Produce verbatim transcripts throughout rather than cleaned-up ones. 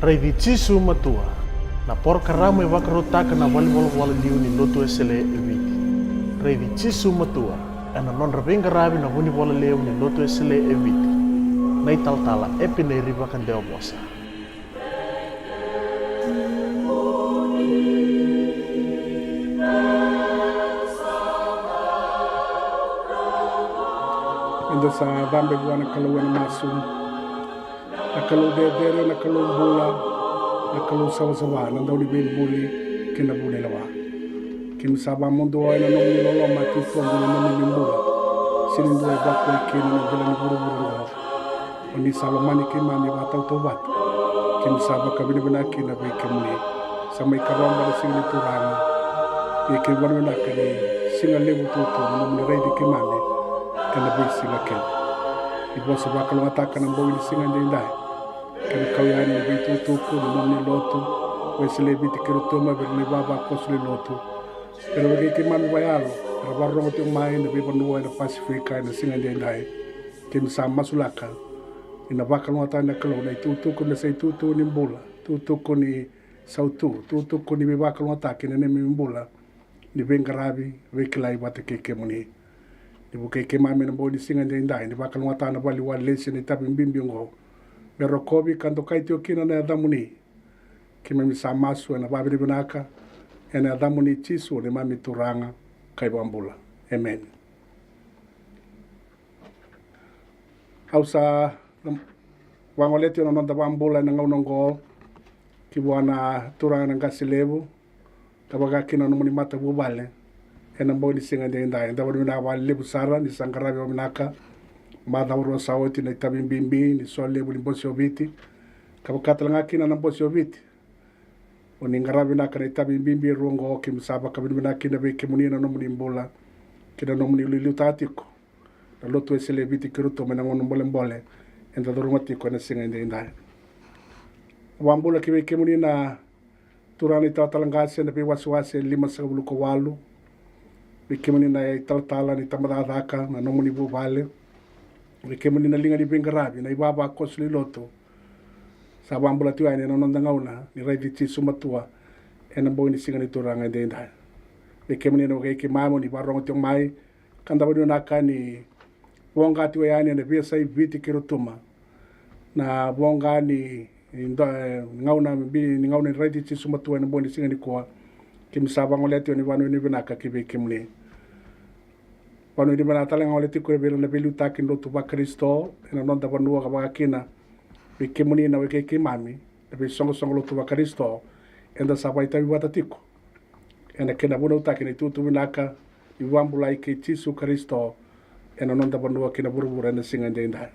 Raici Jisu Matua, na porokaramu e vakarautaka na valenivolavola liu ni Lotu Wesele e Viti. Raici Jisu Matua, ena nodra veiqaravi na vunivola levu ni Lotu Wesele e Viti, na italatala Epineri Vakadewavosa. Eda sa cabe vua na Kalou ena masu. Na Kalou cecere, na Kalou bula, na Kalou savasava, na Dauniveibuli kei na Vunilewa. Keimami sa vakamudua ena nomuni loloma titobu na nomuni bula. Sega ni dua e vakuai kina na dela ni vuravura oqo. O ni sa lomani keimami vakatautauvata. Keimami sa vakavinavinaka kina vei kemuni. Sa mai karova na siga ni Turaga. Ia keimami vinavinaka ni siga levu tutu na nomuni raici keimami ena veisiga kece. Ni vosa vakalougatataka na bogi ni siga edaidai. Kena kau yani na veitukutuku ni nomuni lotu, Wesele e Viti kei Rotuma, vei ira na ivavakoso ni lotu. Era vukei keimami vakayalo, era vakarorogo tiko mai na veivanua ena Pasifika ena siga edaidai. Keimami sa masulaka ni na vakalougatataka na Kalou na itukutuku me sa itukutuku ni bula, itukutuku ni sautu, itukutuku ni veivakalougatataki ena neimami bula, ni veiqaravi, veikilai vata kei kemuni. Ni vukei keimami ena bogi ni siga edaidai, ni vakalougatataka na vale ni walesi ena itavi bibi oqo. Me rokovi ka dokai tiko kina na yacamuni. Keimami sa masu ena vakavinavinaka, ena yacamuni Jisu neimami Turaga ka iVakabula. Emeni. Au sa vagoleti au na noda vakabula ena gauna oqo ki vua na turaga na qase levu, ka vaka kina na nomuni matavuvale ena bogi ni siga edaidai. Eda vakavinavinaka vakalevu sara ni sa qaravi vakavinaka macawa rua sa oti na itavi bibi ni solevu ni Bose o Viti, ka vaka tale ga kina na Bose o Viti. O ni qaravi vinaka na itavi bibi e rua oqo, keimami sa vakavinavinaka kina vei kemuni na nomuni bula kei na nomuni liuliutaka tiko na Lotu Wesele e Viti kei Rotuma ena gauna bolebole eda curuma tiko ena siga edaidai. Vakabula ki vei kemuni na turaga na italatala qase ena veiwasewase e lima sagavulu ka walu. Vei kemuni na italatala ni tabacakacaka, na nomuni vuvale. Vei kemuni na liga ni veiqaravi, na ivavakoso ni lotu. Sa vakabula tiko yani ena noda gauna ni raici Jisu Matua ena bogi ni siga ni Turaga edaidai. Vei kemuni na vukei keimami ni vakarorogo tiko mai, ka da vakavinavinaka ni voqa tiko yani ena veiyasai Viti kei Rotuma. Na voqa ni, ni do-, gauna bibi ni gauna ni raici Jisu Matua ena bogi ni siga nikua. Keimami sa vagoleti au ni vakanuinui vinaka ki vei kemuni. Vakanuinui vinaka tale ga gole tiko vei ira na veiliutaki ni lotu vaKarisito ena noda vanua ka vaka kina vei kemuni na wekai keimami na veisoqosoqo lotu vaKarisito eda sa vakaitavi vata tiko ena kena vunautaki na itutu vinaka ni vakabulai kei Jisu Karisito ena noda vanua kei na vuravura ena siga edaidai.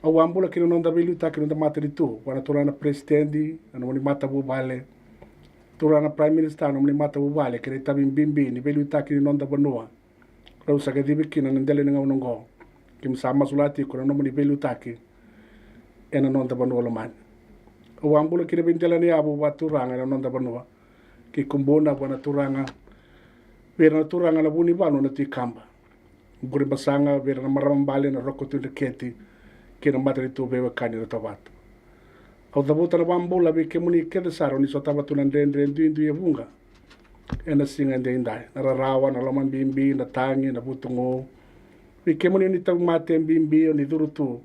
Au vakabula kina noda veiliutaki, noda matanitu, vua na turaga na peresitedi, na nomuni matavuvale, turaga na Prime Minister, na nomuni matavuvale kei na itavi bibi ni veiliutaki ni noda vanua. Rau sa kacivi kina na dela ni gauna oqo. Keimami sa masulaka tiko na nomuni veiliutaki ena noda vanua lomani. Au vakabula kina veidela ni yavu vakaturaga ena noda vanua. Kei Kubuna vua na turaga, vei ira na turaga na Vunivalu na Tui Kaba, Quribasaga, vei ira na marama bale na Roko Tui Dreketi kei na matanitu veiwekani na Tovata. Au cavuta na vakabula vei kemuni kece sara o ni sotava tu na dredre duidui e vuqa ena siga edaidai, na rarawa, na lomabibi, na tagi, na vutugu. Vei kemuni o ni tauvimate bibi o ni curu tu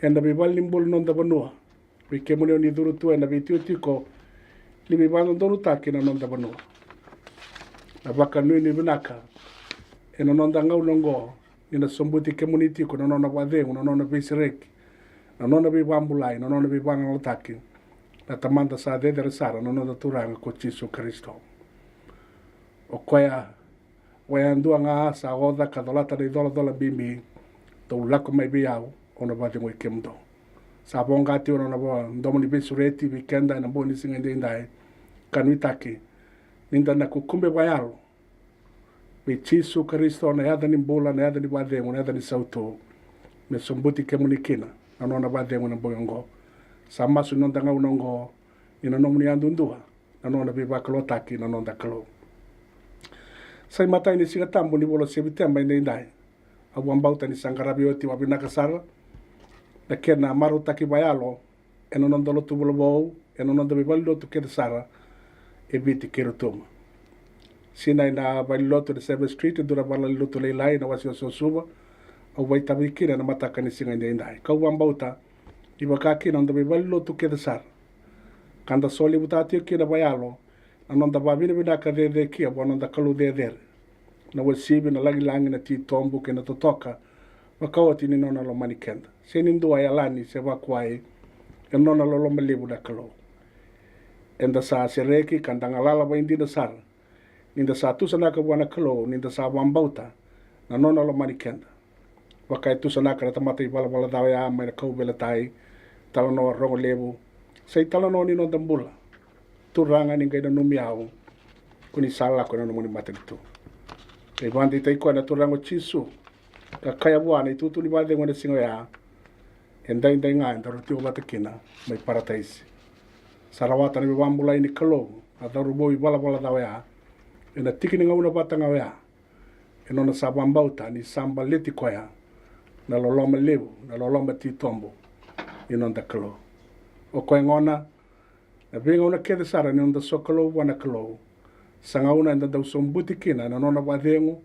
ena veivalenibula ni noda vanua. Vei kemuni o ni curu tu ena veitikotiko ni veivakadodonutaki na noda vanua. Na vakanuinui vinaka ena noda gauna oqo, ni na sobuti kemuni tiko na nona vakacegu, na nona veisereki, na nona veivakabulai, na nona veivagalalataki na Tamada sa cecere sara, na noda Turaga ko Jisu Karisito. O koya, o koya yadua ga sa oca ka colata na icolacola bibi. Dou lako mai vei au, au na vakacegui kemudou. Sa voqa tiko na nona domo ni veisureti vei keda ena bogi ni siga edaidai, ka nuitaki ni da na kukube vakayalo vei Jisu Karisito, na yaca ni bula, na yaca ni vakacegu, na yaca ni sautu, me sobuti kemuni kina na nona vakacegu ena bogi oqo. Sa masu ni noda gauna oqo ni na nomuni yadudua na nona veivakalougatataki na noda Kalou. Sa imatai ni Siga Tabu ni vula o Seviteba edaidai. Au vakabauta ni sa qaravi oti vakavinaka sara na kena marautaki vakayalo ena noda lotu vulavou, ena noda veivalelotu kece sara e Viti kei Rotuma. Sinai na valenilotu ena Seventh Street, e dua na valenilotu lailai ena wasewase o Suva, au vakaitavi kina ena mataka ni siga edaidai. Kau vakabauta ni vaka kina noda veivalelotu kece sara, ka da solevutaka tiko kina vakayalo na noda vakavinavinaka cecekia vua noda Kalou cecere, na uasivi, na lagilagi, na titobu kei na totoka, vakaoti ni nona lomani keda. Sega ni dua e yalani se vakuai ena nona loloma levu na Kalou. Eda sa sereki ka da galala vakaidina sara ni da sa tusanaka vua na Kalou, ni da sa vakabauta na nona lomani keda. Vaka e tusanaka na tamata ivalavala ca oya mai na kauveilatai, talanoa rogo levu, sa italanoa ni noda bula. Turaga, ni qai nanumi au, ko ni sa lako ena nomuni matanitu. Qai vakadeitaki koya na Turaga o Jisu, ka kaya vua na itutu ni vakacegu ena siga oya, edaidai ga eda rawa tiko vata kina mai Parataisi. Sa rawata na veivakabulai ni Kalou na cauravou ivalavala ca oya ena tiki ni gauna vata ga oya, ena nona sa vakabauta ni sa baleti koya na loloma levu, na loloma titobu ni noda Kalou. O koya gona, na veigauna kece sara ni noda sokalou vua na Kalou, sa gauna eda dau sobuti kina na nona vakacegu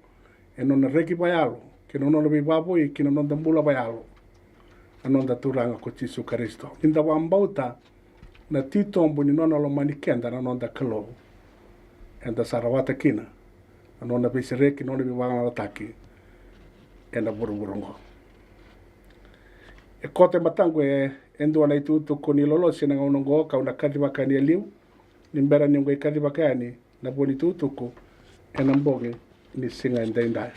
ena nona reki vakayalo kei na nona veivakavoui ki na noda bula vakayalo, na noda Turaga ko Jisu Karisito. Ni da vakabauta na titobu ni nona lomani keda na noda Kalou, eda sa rawata kina na nona veisereki, na nona veivakagalalataki ena vuravura oqo. E koto e mataqu e, e dua na itukutuku ni lolosi ena gauna oqo, kau na kacivaka yani e liu ni bera niu qai kacivaka yani na vo ni tukutuku ena bogi ni siga edaidai.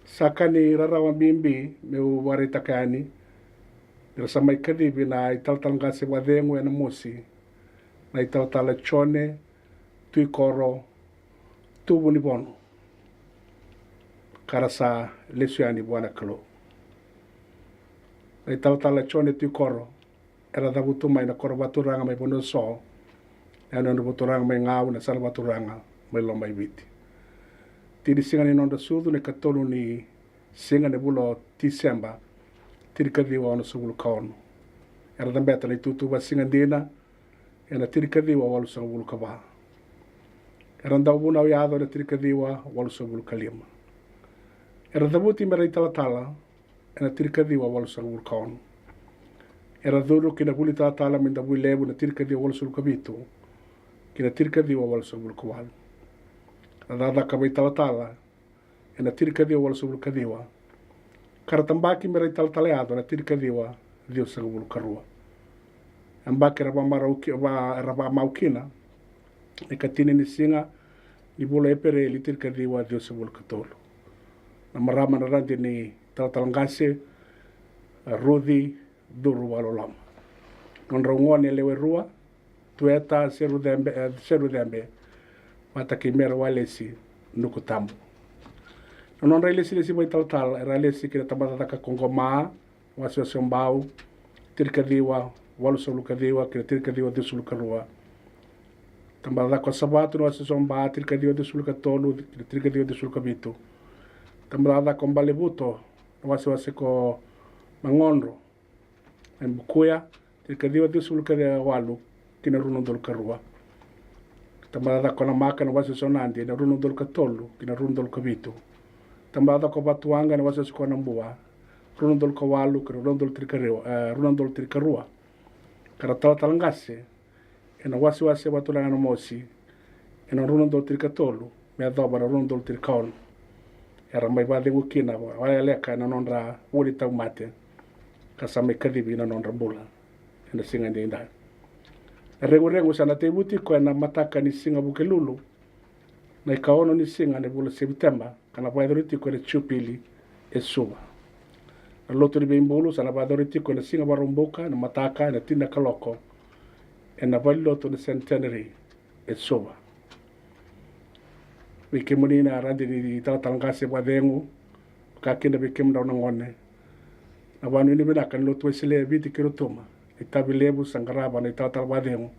Sa ka ni rarawa bibi meu vakaraitaka yani ni ra sa mai kacivi na italatala qase vakacegu ena mosi, na italatala Jone Tuikoro Tuvunivono, ka ra sa lesu yani vua na Kalou. Na italatala Jone Tuikoro era cavutu mai na koro vakaturaga mai Vanuaso, na yanuyanu vakaturaga mai Gau, na yasana vakaturaga mai Lomaiviti. Tiki ni siga ni nodra sucu na ikatolu ni siga ni vula o Tiseba, tinikaciwa onosagavulu ka ono. Era cabeta na itutu vakasiga dina ena tinikaciwa walusagavulu ka va. Era dau vunau yaco ena tinikaciwa walusagavulu ka lima. Era cavuti mera italatala ena tinikaciwa walusagavulu ka ono. Era curu ki na vuli talatala mai Davuilevu na tinikaciwa walusagavulu ka vitu ki na tinikaciwa walusagavulu ka walu. Era cakacaka vakaitalatala ena tinikaciwa walusagavulu ka ciwa, ka ra tabaki mera italatala yaco ena tinikaciwa ciwasagavulu ka rua. Yabaki era vakamau ki-, va-, era vakamau kina na ikatini ni siga ni vula o Epereli tinikaciwa ciwasagavulu ka tolu. Na marama na radi ni talatala qase, a Ruci Curu Vakaloloma. Nodrau gone e lewe rua, Tueta Serucebe, e, Serucebe, vata kei Mere Walesi Nukutabu. Na nodra ilesilesi vakaitalatala era lesi ki na tabacakacaka ko Qoma, wasewase o Bau, tinikaciwa walusagavulu ka ciwa ki na tinikaciwa ciwasagavulu ka rua. Tabacakacaka ko Savatu na wasewase o Ba, tinikaciwa ciwasagavulu ka tolu ki na tinikaciwa ciwasagavulu ka vitu. Tabacakacaka ko Balevuto na wasewase ko Magodro mai Bukuya, tinikaciwa ciwasagavulu ka walu ki na rua na udolu ka rua. Tabacakacaka ko Namaka na wasewase o Nadi na rua na udolu ka tolu ki na rua na udolu ka vitu. Tabacakacaka ko Vatuwaqa na wasewase ko Nabua, rua na udolu ka walu ki na rua na udolu tinikarua, e, rua na udolu tinikarua. Ka ra talatala qase ena wasewase vakaturaga na mosi ena rua na udolu tinikatolu me yacova na rua na udolu tinikaono. Era mai vakacegu kina vakalekaleka ena nodra vuli tauvimate, ka sa mai kacivi na nodra bula ena siga edaidai. Na reguregu sa na tekivu tiko ena mataka ni siga Vukelulu, na ikaono ni siga ni vula Seviteba, ka na vakayacori tiko ena Jupili e Suva. Na lotu ni veibulu sa na vakayacori tiko ena siga Vakaraubuka na mataka ena tini na kaloko ena valenilotu na Centenary e Suva. Vei kemuni na radi ni talatala qase vakacegu, vaka kina vei kemudrau na gone, na vakanuinui vinaka ni Lotu Wesele e Viti kei Rotuma, na itavi levu sa qarava na italatala vakacegu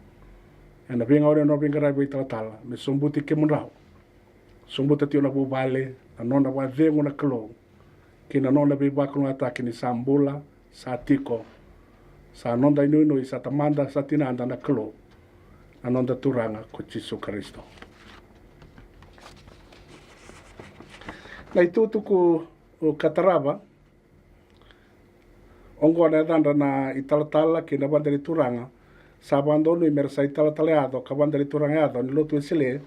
ena veigauna ni nona veiqaravi vakaitalatala me sobuti kemudrau. Sobuta tiko na vuvale, na nona vakacegu na Kalou, kei na nona veivakalougatataki ni sa bula, sa tiko, sa noda inuinui, sa Tamada, sa Tinada na Kalou, na noda Turaga ko Jisu Karisito. Na itukutuku ka tarava, oqo na yacadra na italatala kei na vada ni Turaga sa vakadonui me ra sa italatala yaco ka vada ni Turaga yaco ni Lotu Wesele,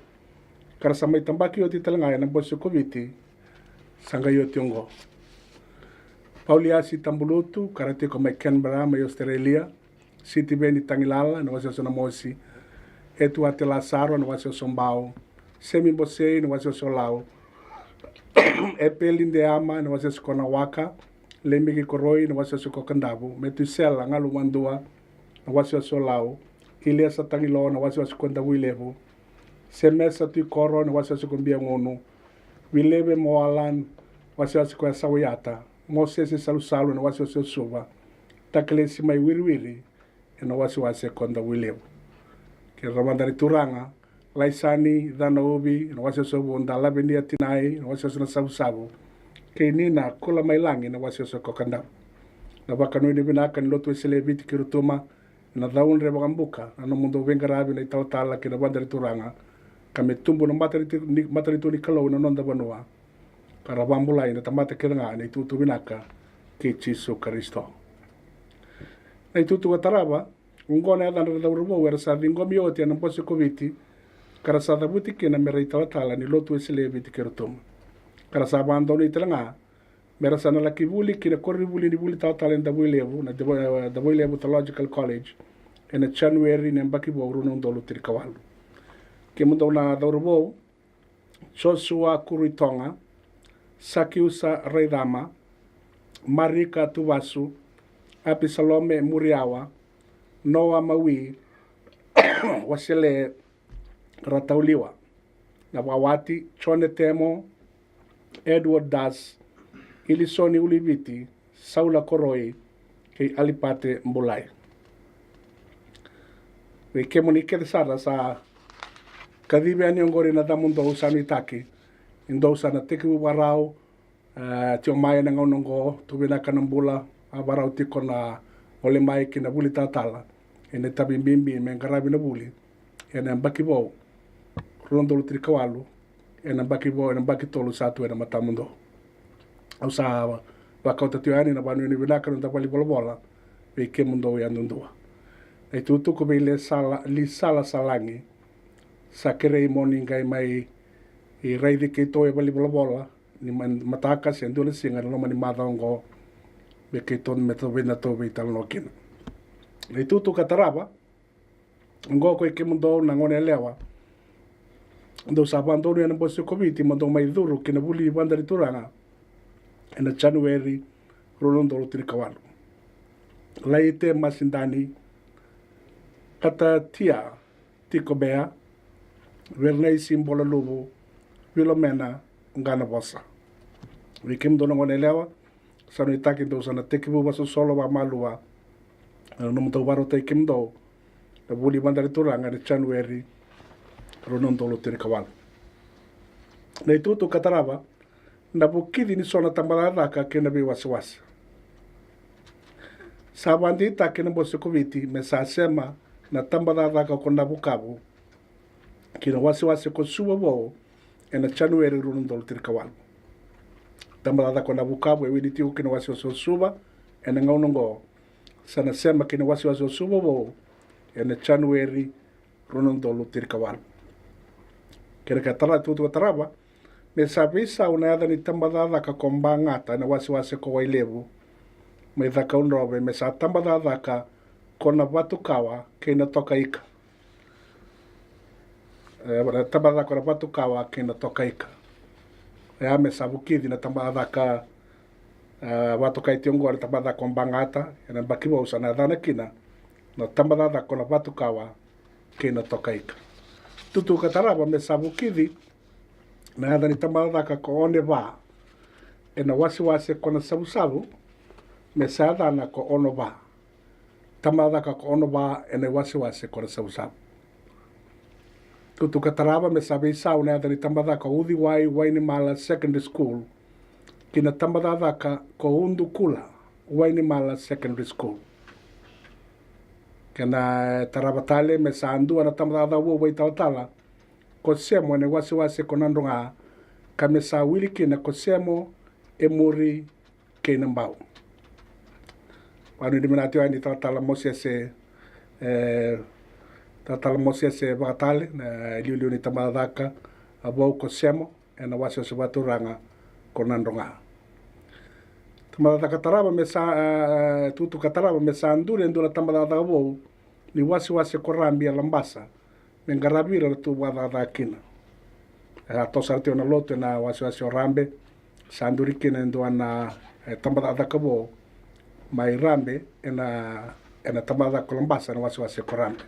ka ra sa mai tabaki oti tale ga ena bose ko Viti, sa qai oti oqo. Pauliasi Tabulutu, ka ra tiko mai Canberra, mai Australia. Sitiveni Tagilala, na wasewase o Namosi. Etuate Lasaro, na wasewase o Bau. Semi Bosei, na wasewase o Lau. Epeli Deama, na wasewase ko Nawaka. Lemiki Koroi, na wasewase ko Kadavu. Metusela Galumadua, na wasewase o Lau. Iliesa Tagilo, na wasewase ko Davuilevu. Semesa Tuikoro, na wasewase ko Biagunu. Vileve Moalan, wasewase ko Yasawayata. Mosese Salusalu, na wasewase o Suva. Takelesi mai Wiriwiri, ena wasewase ko Davuilevu. Kei ira na vada ni Turaga, Laisani Canauvi, ena wasewase o Vuda. Lavenia Tinai, ena wasewase na Savusavu. Kei Nina Kulamailagi, na wasewase ko Kadavu. Na vakanuinui vinaka ni Lotu Wesele e Viti kei Rotuma, ena caudre vakabuka na nomudou veiqaravi na italatala kei na vada ni Turaga, ka me tubu na matanitu ni, matanitu ni Kalou ena noda vanua, ka ra vakabulai na tamata kece ga ena itukutuku vinaka kei Jisu Karisito. Na itukutuku ka tarava, oqo na yacadra na cauravou era sa ciqomi oti ena bose ko Viti, ka ra sa cavuti kina me ra italatala ni Lotu Wesele e Viti kei Rotuma, ka ra sa vakadonui tale ga me ra sa na laki vuli ki na koronivuli ni vuli talatala e Davuilevu, na Davo-, Davuilevu Theological College, ena January ni yabaki vou rua na udolu tinikawalu. Kemudou na cauravou, Joshua Kuruitoga, Sakiusa Raicama, Marika Tuvasu, Apisalome Muriawa, Noa Mawi, Wasele Ratauliwa. Na vakawati, Jone Temo, Edward Das, Ilisoni Uliviti, Saula Koroi, kei Alipate Bulai. Vei kemuni kece sara sa kacivi yani oqori na yacamudou, sa nuitaki ni dou sa na tekivu vakarau, e, tiko mai ena gauna oqo, tu vinaka na bula, a vakarau tiko na gole mai ki na vuli talatala ena itavi bibi me qaravi na vuli ena yabaki vou rua na udolu tinikawalu, ena yabaki vou, ena yabaki tolu sa tu ena matamudou. Au sa vakauta tiko yani na vakanuinui vinaka na noda valenivolavola vei kemudou yadudua. Na itukutuku vei Lisala, Lisala Salagi, sa kerei mo ni qai mai raici keitou e valenivolavola ni ma-, mataka se dua na siga ena loma ni macawa oqo, me keitou, me tou vei, na tou veitalanoa kina. Na itukutuku ka tarava, oqo ko i kemudou na gone yalewa, dou sa vakadonui ena bose ko Viti mo dou mai curu ki na vuli vada ni Turaga ena January rua na udolu tinikawalu. Laite Masidani, Katatia Tikobea, Verenaisi Bolaluvu, Vilomena Qanavosa. Vei kemudou na gone yalewa, sa nuitaki dou sa na tekivu vakasosolo vakamalua ena nomudou vakarautaki kemudou na vuli vada ni Turaga ena January rua na udolu tinikawalu. Na itukutuku ka tarava, na vukici ni so na tabacakacaka kei na veiwasewase. Sa vakadeitaki ena bose ko Viti me sa sema na tabacakacaka ko Navukavu ki na wasewase ko Suva Vou ena January rua na udolu tinikawalu. Tabacakacaka ko Navukavu e wili tiko ki na wasewase o Suva ena gauna oqo, sa na sema ki na wasewase o Suva Vou ena January rua na udolu tinikawalu. Kei na ka tara, itukutuku ka tarava, me sa veisau na yaca ni tabacakacaka ko Bagata ena wasewase ko Wailevu mai Cakaudrove, me sa tabacakacaka ko Navatukawa kei Natokaika. E, na tabacakacaka ko Navatukawa kei Natokaika. Oya me sa vukici na tabacakacaka, e, vakatokai tiko oqo na tabacakacaka ko Bagata, ena yabaki vou sa na yacana kina na tabacakacaka ko Navatukawa kei Natokaika. Itukutuku ka tarava, me sa vukici na yaca ni tabacakacaka ko Oneva ena wasewase ko Nasavusavu, me sa yacana ko Onova. Tabacakacaka ko Onova ena iwasewase ko Nasavusavu. Itukutuku ka tarava, me sa veisau na yaca ni tabacakacaka ko Uciwai Wainimala Secondary School ki na tabacakacaka ko Udukula Wainimala Secondary School. Kena tarava tale me sa dua na tabacakacaka vou vakaitalatala ko Semo ena iwasewase ko Nadroga, ka me sa wili kina ko Semo, Emuri kei Nabau. Vanuinui vinaka tiko yani talatala Mosese, e, talatala Mosese Vakatale, na iliuliu ni tabacakacaka vou ko Semo ena wasewase vakaturaga ko Nadroga. Tabacakacaka tarava me sa, e, tutu ka tarava me sa duri e dua na tabacakacaka vou ni wasewase ko Rabe e Labasa, me qaravi ira na tu vakacakacaka kina. E a toso sara tiko na lotu ena wasewase o Rabe, sa duri kina e dua na, e, tabacakacaka vou mai Rabe ena, ena tabacakacaka ko Labasa ena wasewase ko Rabe.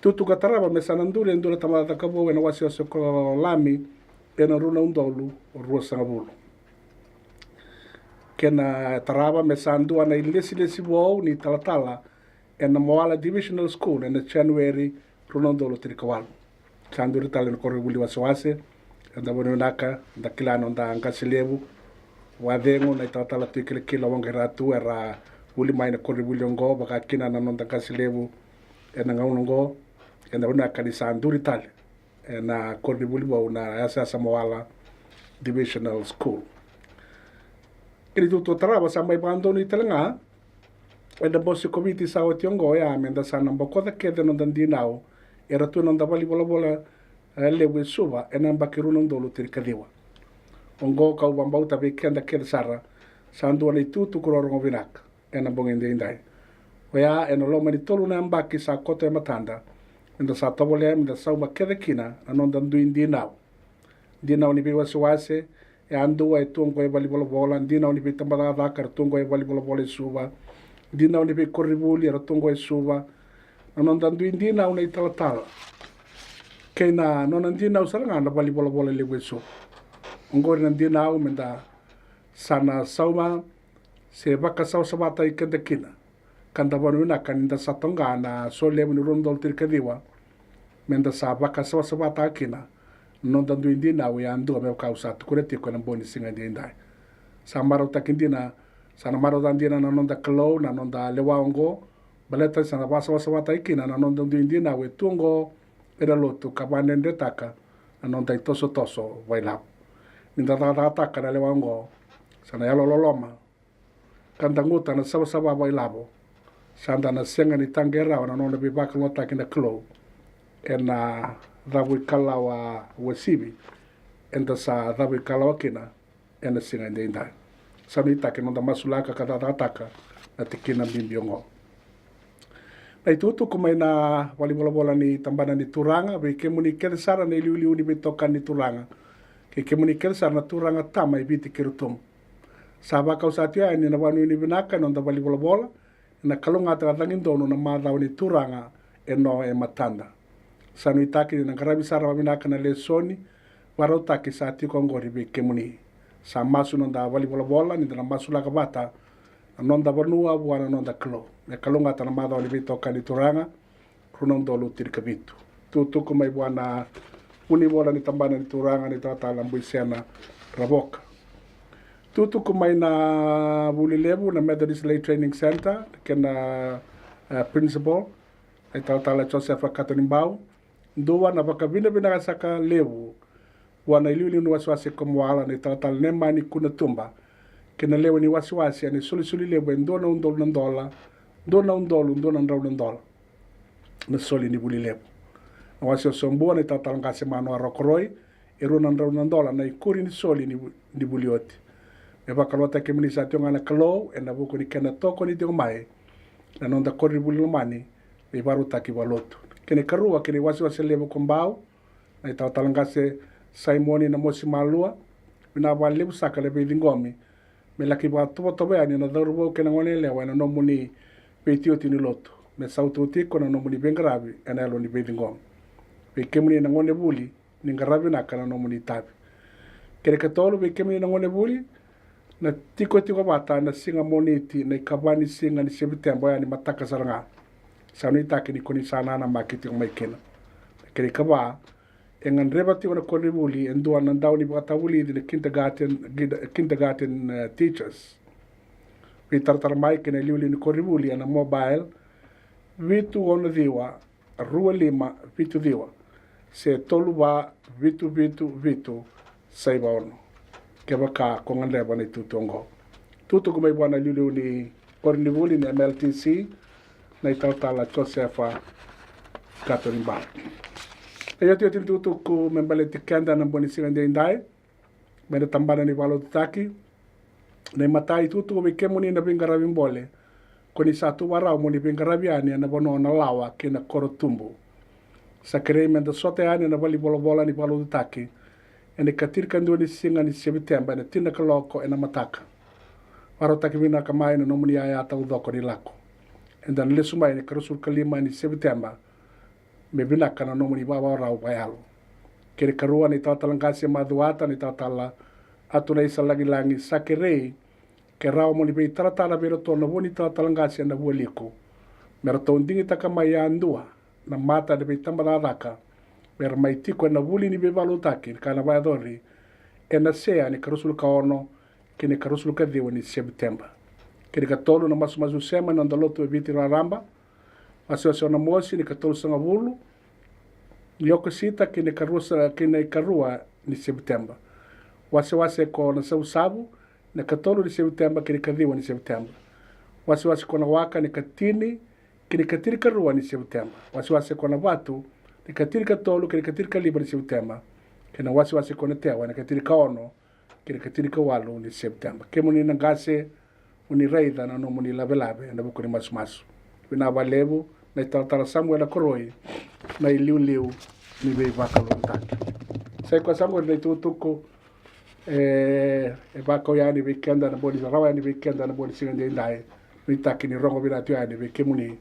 Tutu ka tarava me sa na duri e dua na tabacakacaka vou ena wasewase ko Lami ena rua na udolu ruasagavulu. Kena tarava me sa dua na ilesilesi vou ni talatala ena Moala Divisional School ena January rua na udolu tinikawalu. Sa duri tale na koronivuli wasewase, eda vakanuinui vinaka, da kila na noda qase levu, vakacegu na italatala Tui Kilakila Waqairatu era vuli mai na koronivuli oqo, vaka kina na noda qase levu ena gauna oqo, eda vakanuinui vinaka ni sa duri tale ena koronivuli vou na yasayasa Moala Divisional School. Kena itutu tarava sa mai vakadonui tale ga ena bose ko Viti sa oti oqo, oya meda sa na bokoca kece noda dinau era tu ena noda valenivolavola, e, levu e Suva ena yabaki rua na udolu tinikaciwa. Oqo kau vakabauta vei keda kece sara sa dua na itukutuku rorogo vinaka ena bogi edaidai. Oya ena loma ni tolu na yabaki sa koto e matada, meda sa tovolea meda sauma kece kina na noda dui dinau. Dinau ni veiwasewase e a dua e tu oqo e valenivolavola, dinau ni veitabacakacaka era tu oqo e valenivolavola e Suva, dinau ni veikoronivuli era tu oqo e Suva. Na noda dui dinau na italatala kei na nona dinau sara ga na valenivolavola levu e Suva. Oqori na dinau meda sa na sauma se vakasavasavataki keda kina, ka da vakanuinui vinaka ni da sa toqa na solevu ni rua na udolu tinikaciwa, meda sa vakasavasavataka kina na noda dui dinau e a dua, me vaka au sa tukuna tiko ena bogi ni siga edaidai. Sa marautaki dina, sa na marautaka dina na noda Kalou na noda lewa oqo, baleta sa na vakasavasavataki kina na noda dui dinau e tu oqo ena lotu ka vakadredretaka na noda itosotoso vakailavo. Ni da cakacakataka na lewa oqo, sa na yalololoma ka daguta na savasava vakailavo, sa da na sega ni taqe rawa na nona veivakalougatataki na Kalou ena cavuikalawa uasivi eda sa cavuikalawa kina ena siga edaidai. Sa nuitaki na noda masulaka ka cakacakataka na tikina bibi oqo. Na itukutuku mai na valenivolavola ni tabana ni Turaga vei kemuni kece sara na iliuliu ni veitokani ni Turaga kei kemuni kece sara na turaga tama e Viti kei Rotuma. Sa vakau sa tiko yani na vakanuinui vinaka ena noda valenivolavola, ena kalougata ka cagidonu na macawa ni Turaga e no e matada. Sa nuitaki ni na qaravi sara vakavinaka na lesoni vakarautaki sa tiko oqori vei kemuni. Sa masu na noda valenivolavola ni da na masulaka vata na noda vanua vua na noda Kalou. Me kalougata na macawa ni veitokani ni Turaga, rua na udolu tinikavitu. Tukutuku mai vua na vunivola ni tabana ni Turaga na italatala Buisena Ravoka. Tukutuku mai na vuli levu na Methodist Lay Training Centre, kena, e, principal, na italatala Josefa Katonibau. Dua na vakavinavinaka saka levu vua na iliuliu ni wasewase ko Moala na italatala Nemani Kunatuba kei na lewe ni wasewase ena isolisoli levu e dua na udolu na dola, dua na udolu dua na drau na dola na soli ni vuli levu. Na wasewase o Bua na italatala qase Manoa Rokoroi, e rua na drau na dola na ikuri ni soli ni, ni vuli oti. Me vakalougatataki kemuni sa tiko ga na Kalou ena vuku ni kena tokoni tiko mai na noda koronivuli lomani me ivakarautaki vakalotu. Kena ikarua, kena iwasewase levu ko Bau, na italatala qase Saimoni Namosi Malua, vinaka vakalevu saka na veiciqomi me laki vakatovotovo yani na cauravou kei na goneyalewa ena nomuni veitioti ni lotu, me sautauti iko na nomuni veiqaravi ena yalo ni veiciqomi. Vei kemuni na gonevuli, ni qaravi vinaka na nomuni itavi. Kena ikatolu, vei kemuni na gonevuli, na tikotiko vata ena siga Moniti na ikava ni siga ni Seviteba, oya ni mataka sara ga. Sa nuitaki ni ko ni sa nanamaki tiko mai kina. Kena ikava, e gadreva tiko na koronivuli e dua na dau ni vakatavulici na kindergarten, kindergarten, e, teachers. Veitaratara mai kei na iliuliu ni koronivuli ena mobile, vitu ono ciwa rua lima vitu ciwa se tolu va vitu vitu vitu saiva ono. Kevaka ko gadreva na itutu oqo, tutuku mai vua na iliuliu ni koronivuli ni M L T C, na italatala Josefa Katonibala. Na iotioti ni tukutuku me baleti keda na bogi ni siga edaidai, mai na tabana ni vakalotutaki. Na imatai, tukutuku vei kemuni na veiqaravi bole, ko ni sa tu vakarau mo ni veiqaravi yani ena vanua o Nalawa kei na Korotubu. Sa kerei meda sota yani ena valenivolavola ni vakalotutaki ena ikatinikadua ni siga ni Seviteba ena tini na kaloko ena mataka. Vakarautaki vinaka mai na nomuni yaya taucoko ni lako. Eda na lesu mai ena ikaruasagavulu ka lima ni Seviteba, me vinaka na nomuni vakavakarau vakayalo. Kei na ikarua, na italatala qase Macuata, na italatala Atunaisa Lagilagi, sa kerei ke rawa mo ni veitaratara vei iratou na vo ni talatala qase ena Vualiku, me ratou digitaka mai yadua na mata ena veitabacakacaka, me ra mai tiko ena vuli ni veivakalotutaki ka na vakayacori ena Sea ni ikaruasagavulu ka ono kei na ikaruasagavulu ka ciwa ni Seviteba. Kei na ikatolu, na masumasu sema ena noda lotu e Viti raraba, wasewase o Namosi ni ikatolusagavulu ni Okosita kei na ikaruasa-, kei na ikarua ni Seviteba. Wasewase ko Nasavusavu ni ikatolu ni Seviteba kei na ikaciwa ni Seviteba. Wasewase ko Nawaka ni ikatini kei na ikatinikarua ni Seviteba. Wasewase ko Navatu ni ikatinikatolu kei na ikatinikalima ni Seviteba. Kei na wasewase ko Natewa ni ikatinikaono kei na ikatinikawalu ni Seviteba. Kemuni na qase, mo ni raica na nomuni lavelave ena vuku ni masumasu. Vinaka vakalevu na italatala Samuela Koroi, na iliuliu ni veivakalougatataki. Sa i koya saka oqori na itukutuku e, e vakau yani vei keda na bogi ni, rawa yani vei keda na bogi ni siga edaidai. Nuitaki ni rogo vinaka tu yani vei kemuni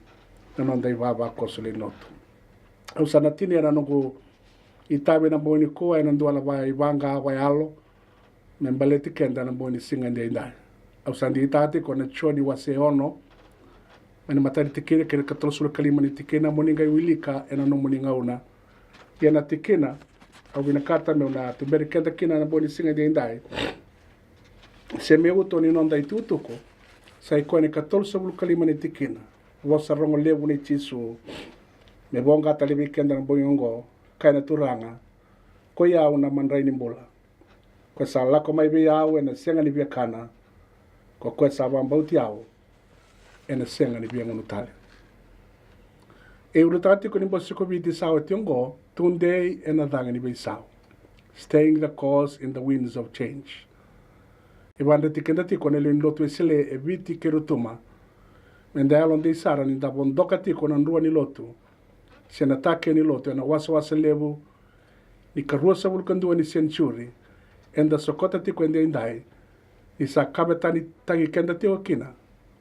na noda ivavakoso lewe ni lotu. Au sa na tinia na noqu itavi ena bogi nikua ena dua na ivaqa vakayalo me baleti keda na bogi ni siga edaidai. Au sa digitaka tiko na Joni wase ono, mai na imatai ni tikina kei na ikatolusagavulu ka lima ni tikina, mo ni qai wilika ena nomuni gauna. Ia na tikina au vinakata meu na tuberi keda kina na bogi ni siga edaidai, se me uto ni noda itukutuku, sa i koya na ikatolusagavulu ka lima ni tikina. Vosa rogo levu nei Jisu me voqa tale vei keda na bogi oqo. Kaya na Turaga: Koi au na madrai ni bula. Ko koya sa lako mai vei au ena sega ni via kana. Ko koya sa vakabauti au ena sega ni via gunu tale. E ulutaga tiko ni bose ko Viti sa oti oqo, tudei ena cagi ni veisau. Staying the course in the winds of change. E vakadreti keda tiko na lewe ni lotu e Sele, e Viti kei Rotuma, meda yalodei sara ni da vodoka tiko na drua ni lotu se na take ni lotu ena wasawasa levu ni ikaruasagavulu ka dua ni senitiuri eda sokota tiko edaidai, ni sa kavetani taki keda tiko kina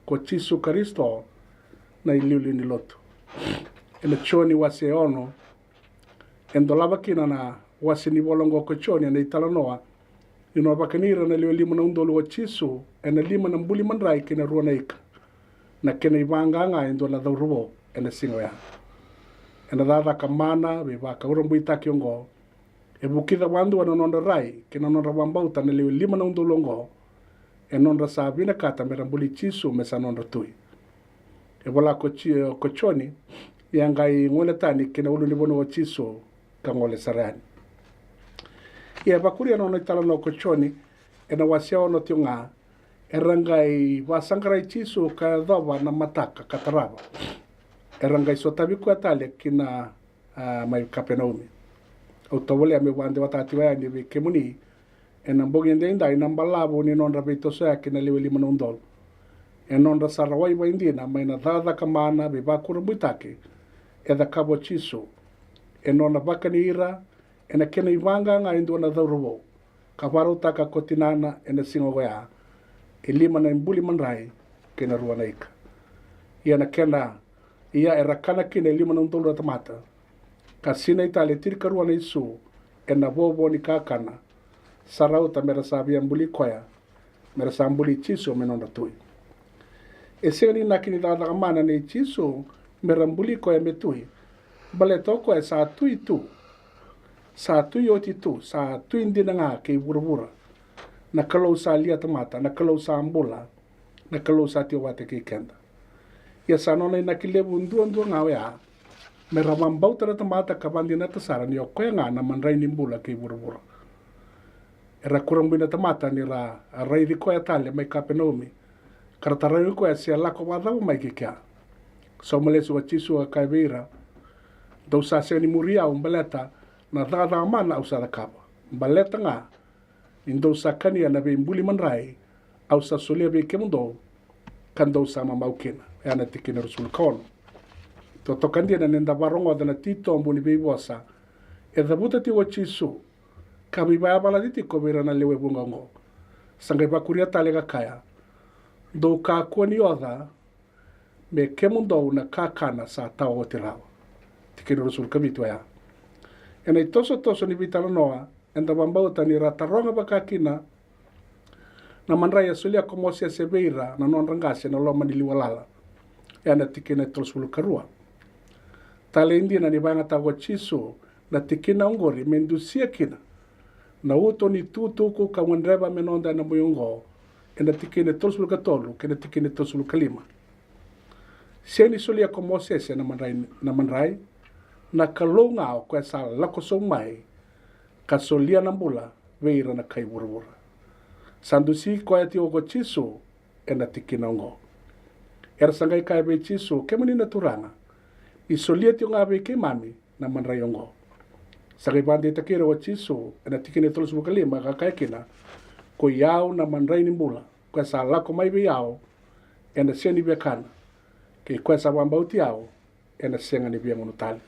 ko Jisu Karisito na iliuliu ni lotu. Ena Joni wase ono, e dolava kina na wase ni vola oqo ko Joni ena italanoa ni nona vakani ira na lewe lima na udolu o Jisu ena lima na buli madrai kei na rua na ika, na kena ivaqa ga e dua na cauravou ena siga oya. Ena cakacaka mana veivakurabuitaki oqo, e vukica vakadua na nodra rai kei na nodra vakabauta na lewe lima na udolu oqo, e nodra sa vinakata mera buli Jisu me sa nodra tui. E vola ko Ji-, ko Joni, ia qai gole tani ki na ulunivanua o Jisu ka gole sara yani. Ia e vakuria na nona italanoa ko Joni ena wase ono tiko ga, era qai vakasaqarai Jisu ka yacova na mataka ka tarava. Era qai sotavi koya tale ki na, a, mai Kapenaumi. Au tovolea meu vakadewataka tiko yani vei kemuni ena bogi edaidai na balavu ni nodra veitosoyaki na lewe lima na udolu. E nodra sa rawai vakaidina mai na cakacaka mana veivakurabuitaki e cakava o Jisu, e nona vakani ira ena kena ivaqa ga e dua na cauravou, ka vakarautaka ko tinana ena siga oya, e lima na buli madrai kei na rua na ika. Ia na kena, ia era kana kina e lima na udolu na tamata, ka sinai tale e tinikarua na isu ena vovo ni kakana, sa rauta mera sa via buli koya, mera sa buli Jisu me nodra tui. E sega ni inaki ni cakacaka mana nei Jisu mera buli koya me tui, baleta o koya sa tui tu, sa tui oti tu, sa tui dina ga kei vuravura. Na Kalou sa lia tamata, na Kalou sa bula, na Kalou sa tiko vata kei keda. Ia sa nona inaki levu duadua ga oya, me ra vabauta na tamata ka vadinata sara ni o koya ga na madrai ni bula kei vuravura. Era kurabui na tamata ni ra raici koya tale mai Kapenaumi, ka ra tarogi koya se lako vacava mai ki kea. Sauma lesu ko Jisu ka kaya vei ira, dou sa sega ni muri au baleta na cakacaka mana au sa cakava, baleta ga ni dou sa kania na veibuli madrai au sa solia vei kemudou, ka dou sa mamau kina. Oya na tikina ruasagavulu ka ono. Totoka dina ni da varogoca na titobu ni veivosa e cavuta tiko o Jisu, ka veivakayavalati tiko vei ira na lewe vuqa oqo. Sa qai vakuria tale ka kaya, dou kakua ni oca me kemudou na kakana sa tawa oti rawa. Tikina ruasagavulu ka vitu oya. Ena itosotoso ni veitalanoa, eda vabauta ni ra taroga vaka kina na madrai a solia ko Mosese vei ira na nodra qase ena loma ni liwa lala. Ena tikina e tolusagavulu ka rua. Talei dina ni vakayagataka ko Jisu na tikina oqori me dusia kina na uto ni tukutuku ka gadreva me noda ena bogi oqo, ena tikina e tolusagavulu ka tolu kei na tikina e tolusagavulu ka lima. Sega ni solia ko Mosese na madrai, na madrai, na Kalou ga o koya sa lako sobu mai ka solia na bula vei ira na kai vuravura. Sa dusi koya tiko ko Jisu ena tikina oqo. Era sa qai kaya vei Jisu, kemuni na Turaga, ni solia tiko ga vei keimami na madrai oqo. Sa qai vakadeitaki ira ko Jisu ena tikina e tolusagavulu ka lima ka kaya kina, koi au na madrai ni bula, koya sa lako mai vei au ena sega ni viakana, kei koya sa vakabauti au ena sega ni viagunu tale.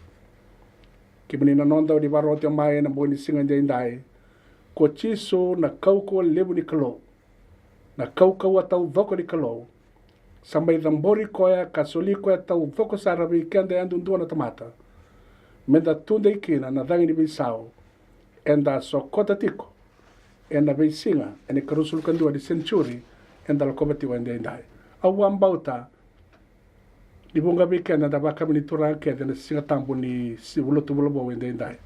Kemuni na noda o ni vakarorogo tiko mai ena bogi ni siga edaidai, ko Jisu na kaukauwa levu ni Kalou, na kaukauwa taucoko ni Kalou, sa mai cabori koya ka soli koya taucoko sara vei keda yadudua na tamata, meda tudei kina na cagi ni veisau eda sokota tiko ena veisiga ena ikaruasagavulu ka dua ni century eda lakova tiko edaidai. Au vakabauta ni vuqa vei keda eda vakayakavi ni Turaga kece ena Siga Tabu ni si-, Lotu Vulavou edaidai.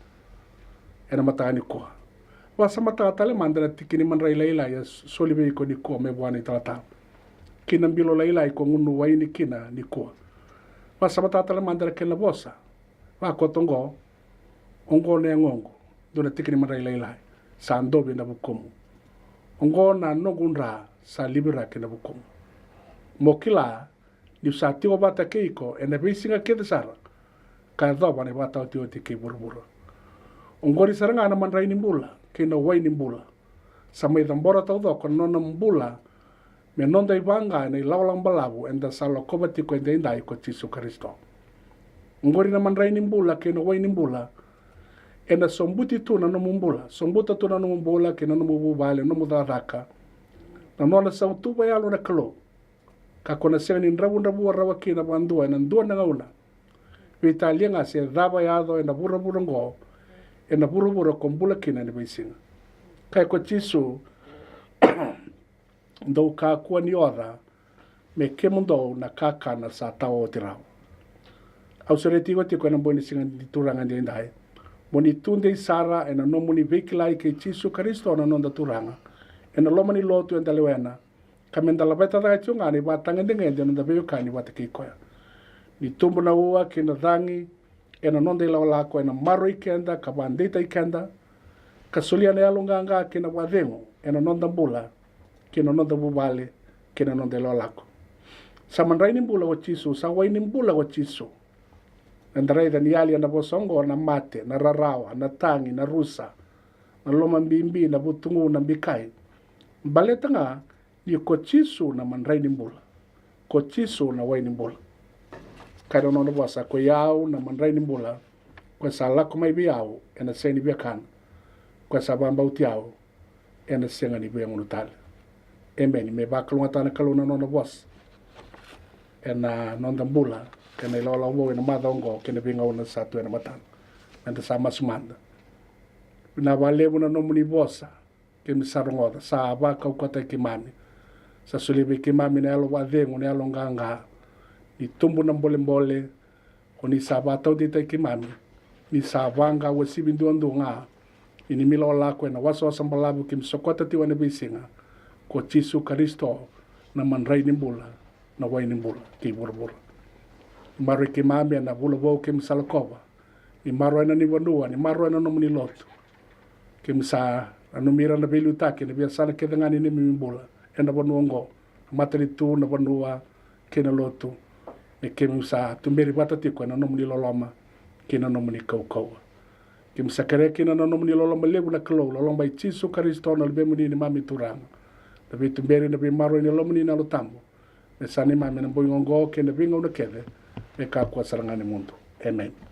Ena mataka nikua, vakasamataka tale mada na tiki ni madrai lailai e soli vei iko nikua mai vua na italatala, kei na bilo lailai ko gunu waini kina nikua. Vakasamataka tale mada na kena vosa. Vakoto oqo, oqo na yagoqu, dua na tiki ni madrai lailai, sa dovi ena vukumu. Oqo na noqu dra, sa liviraki ena vukumu. Mo kila niu sa tiko vata kei iko ena veisiga kece sara, ka yacova na ivakataotioti kei vuravura. Oqori sara ga na madrai ni bula kei na wai ni bula, sa mai cabora taucoko na nona bula me noda ivaqa ena ilakolako balavu eda sa lakova tiko edaidai, ko Jisu Karisito. Oqori na madrai ni bula kei na wai ni bula ena sobuti tu na nomu bula, sobuta tu na nomu bula kei na nomu vuvale, nomu cakacaka, na nona sautu vakayalo na Kalou. Ka ko na sega ni dravudravua rawa kina vakadua ena dua na gauna, veitalia ga se cava e yaco ena vuravura oqo, ena vuravura ko bula kina ena veisiga. Kaya ko Jisu, dou kakua ni oca me kemudou na kakana sa tawa oti rawa. Au sureti iko tiko ena bogi ni siga ni Turaga edaidai, mo ni tudei sara ena nomuni veikilai kei Jisu Karisito na noda Turaga ena loma ni lotu eda lewena, ka meda laveta cake tiko ga na ivakatagedegede ena noda veiwekani vata kei koya. Ni tubu na ua kei na cagi ena noda ilakolako, ena maroroi keda ka vakadeitaki keda, ka solia na yaloqaqa kei na vakacegu ena noda bula, kei na noda vuvale, kei na noda ilakolako. Sa madrai ni bula ko Jisu, sa wai ni bula ko Jisu. Eda raica ni yali ena vosa oqo na mate, na rarawa, na tagi, na rusa, na lomabibi, na vutugu, na bikai. Baleta ga ni ko Jisu na madrai ni bula, ko Jisu na wai ni bula. Kaya na nona vosa, koi au na madrai ni bula, koya sa lako mai vei au ena sega ni viakana, koya sa vakabauti au ena sega ni viagunu tale. Emeni. Me vakalougatataka na Kalou na nona vosa ena noda bula kei na ilakolako vou ena macawa oqo kei na veigauna sa tu ena matana. Meda sa masu mada. Vinaka vakalevu na nomuni vosa keimami sa rogoca, sa vakaukauwataki keimami. Sa solia vei keimami na yalo vakacegu, na yaloqaqa. Ni tubu na bolebole, ko ni sa vakataudeitaki keimami. Ni sa vaqa uasivi duadua ga ni neimami ilakolako ena wasawasa balavu keimami sokota tiko ena veisiga, ko Jisu Karisito. na madrai ni bula, na wai ni bula kei vuravura. Ni maroroi keimami ena vula vou keimami sa lakova. Ni maroroya na nomuni vanua, ni maroroya na nomuni lotu. Keimami sa nanumi ira na veiliutaki ena veiyasana kece ga ni neimami bula ena vanua oqo, na matanitu, na vanua kei na lotu. Ni keimami sa tuberi vata tiko ena nomuni loloma kei na nomuni kaukauwa. Keimami sa kerea kina na nomuni loloma levu na Kalou, loloma i Jisu Karisito na Luvemuni, neimami Turaga. Na veituberi, na veimaroroi ni Yalomuni na Yalo Tabu, me sa neimami ena bogi oqo kei na veigauna kece, me kakua sara ga ni mudu. Emeni.